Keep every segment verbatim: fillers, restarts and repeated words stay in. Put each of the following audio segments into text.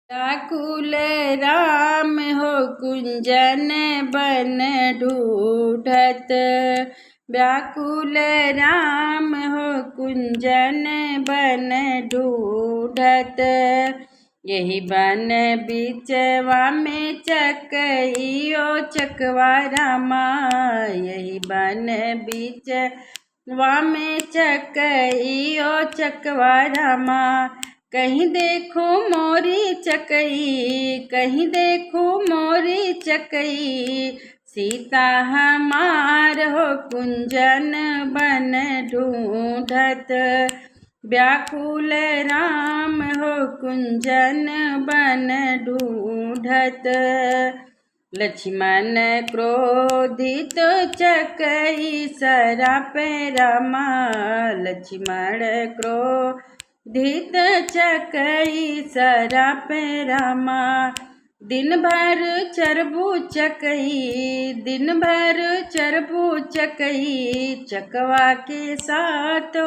व्याकुल राम हो कुंजन बन ढूंढत, व्याकुल राम हो कुंजन बन ढूंढत। यही बन बिचवा में चकइयो चकवा रामा, यही बन बिचवा में चकइयो चकवा रामा। कहीं देखो मोरी चकई, कहीं देखो मोरी चकई, सीता हमार हो कुंजन बन ढूंढत, व्याकुल राम हो कुंजन बन ढूंढत। लक्ष्मण क्रोधित चकई सराप रामा, लक्ष्मण क्रोधित चकई सराप रामा। दिन भर चरबू चकई, दिन भर चरबू चकई, चकवा के साथ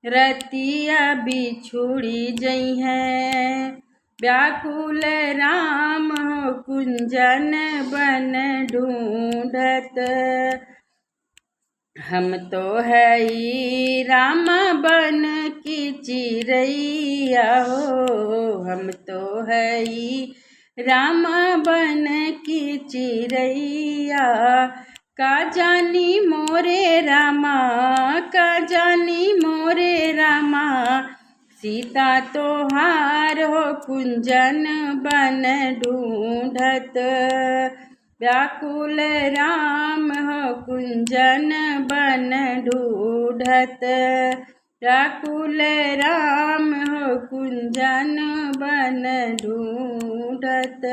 रतिया बिछुड़ी जइहैं। व्याकुल राम हो कुंजन बन ढूंढत। हम तो हई राम बन की चिरैया हो, हम तो हई राम बन की चिरैया। का जानी मोरे रामा, का जानी मोरे रामा, सीता तोहार हो कुंजन बन ढूंढत। व्याकुल राम हो कुंजन बन ढूंढत, व्याकुल राम हो कुंजन बन ढूंढत।